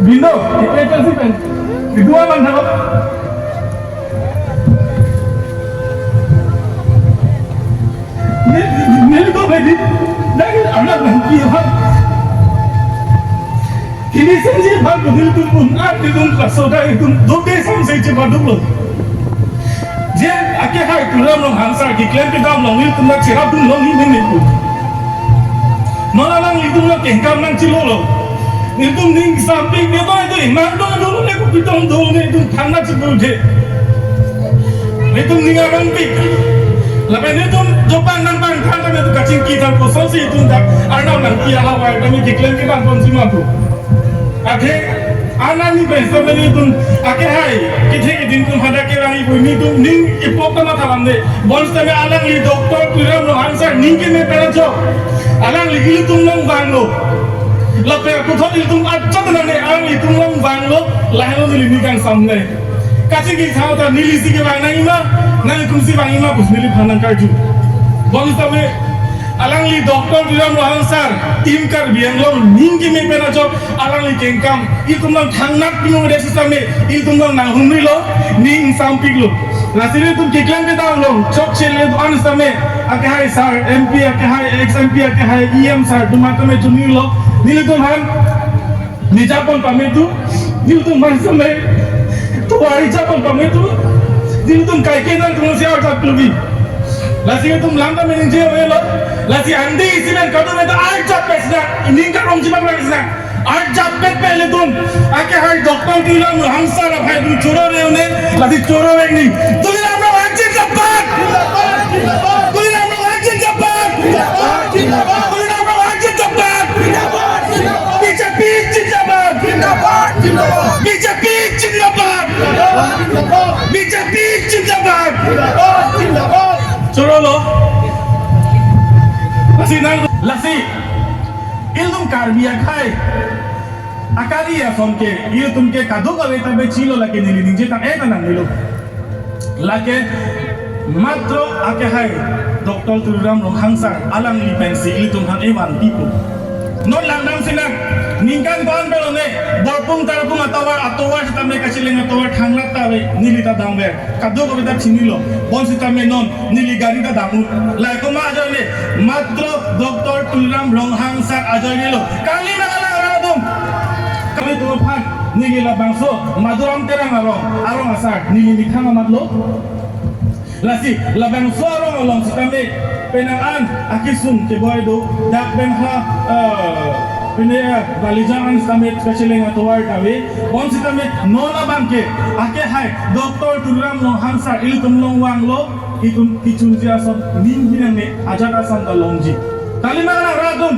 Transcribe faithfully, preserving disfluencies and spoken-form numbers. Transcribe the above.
Bindo, kita itu sih kan. Kedua mana? Ini, ini tuh lagi. Lagi anak lagi, ha. Kini senji bang ko nelitum un-at nelitum kasoda nelitum dote samse chepaduklo. Je akehai Tuliram Ronghang sar keklem kedam along nelitum nangcherapdun longji nelitum. Non alanglitum nangkengkam nangchilolo. Nelitum ning sampik nelitum itu imang dong dong ne kopi dong dong nelitum thangnat chipudun. Nelitum ning arongpik. Lapen nelitum jopang nangpangthang kami tu kachingki than kosonsi nelitum dak Arnam nangpi ahavar kami keklem kedam ponsi ma pu. Athe anani pen sampai nelitum akehai kethe keding atum hadak kerang ipu nelitum ning ipok tama thalam de. Bonsitame alangli Doctor Tuliram Ronghang sar ning keme pen ajok alangli ilitum along vanglo. Lapen puthot ilitum ajat nang ne alanglitum along vanglo. Lahelo neli ning kangsam ne. Kachingki thang ta nelisi kevang nangji ma, nangkumsi vangji ma pusi neliphan nangkarju. Bonsitame alangli Doctor Tuliram Ronghang sar, Team Karbi Anglong ning keme pen ajok alangli kengkam ilitum along thangnat pinu de sitame ilitum along nanghumrilo, ning sampiklo. Lasi nelitum keklem kedam along chokche le an sitame akehai sar, M P akehai, ex M P akehai, E M sar atum tame chunilo. Nelitum aphan nijapon pame tu, nelitum aphan sitame tovar ijapon pame tu, nelitum kaike nangtum si arjap klubi. Lasi nelitum lam tame ningje avelo. Lasi andi isi pen kadokave ta arjap pes na, ining karong jimak lang sina. Arjap pet pet ilitum akehai Doctor Tuliram Ronghang sar aphai ilitum choro re une, lasi choro re ni. Tuliram Ronghang zindabad! Tuliram Ronghang zindabad! Tuliram Ronghang zindabad! B J P zindabad! B J P zindabad! B J P zindabad! Chorolo. Lasi nang, lasi. Ilitum Karbi akhai akari ason ke, ilitum ke kadokave ta bechilo lake neli ningje tang-et nangnelo. Lake matro akehai Doctor Tuliram Ronghang sar alangli pensi ilitum aphan evan pipo. Non langdam sina ningkan ko-an pen lone Borpung Tarpung atovar, atovar sitame kacheleng atovar thangnat ta ave, neli ta damver. Kadokave ta chinilo. Bonsitame non neli gari ta dam-un. Lahai komat ajoine, matro Doctor Tuliram Ronghang sar ajoinelo. Kali ma kalang arat atum. Kali atum aphan neli labangso Maduram Terang arong, arong asar neli methang amatlo. Lasi labangso arong along sitame penang an akesung keboi do, dak pen ha, eh, pine, eh, Balijan an sitame kacheleng atovar ta ave. Bonsitame non abang ke akehai Doctor Tuliram Ronghang sar ilitum along vanglo, itum kechunji ason ning hinang ne ajat ason ta longji. Kali ma kalang arat atum.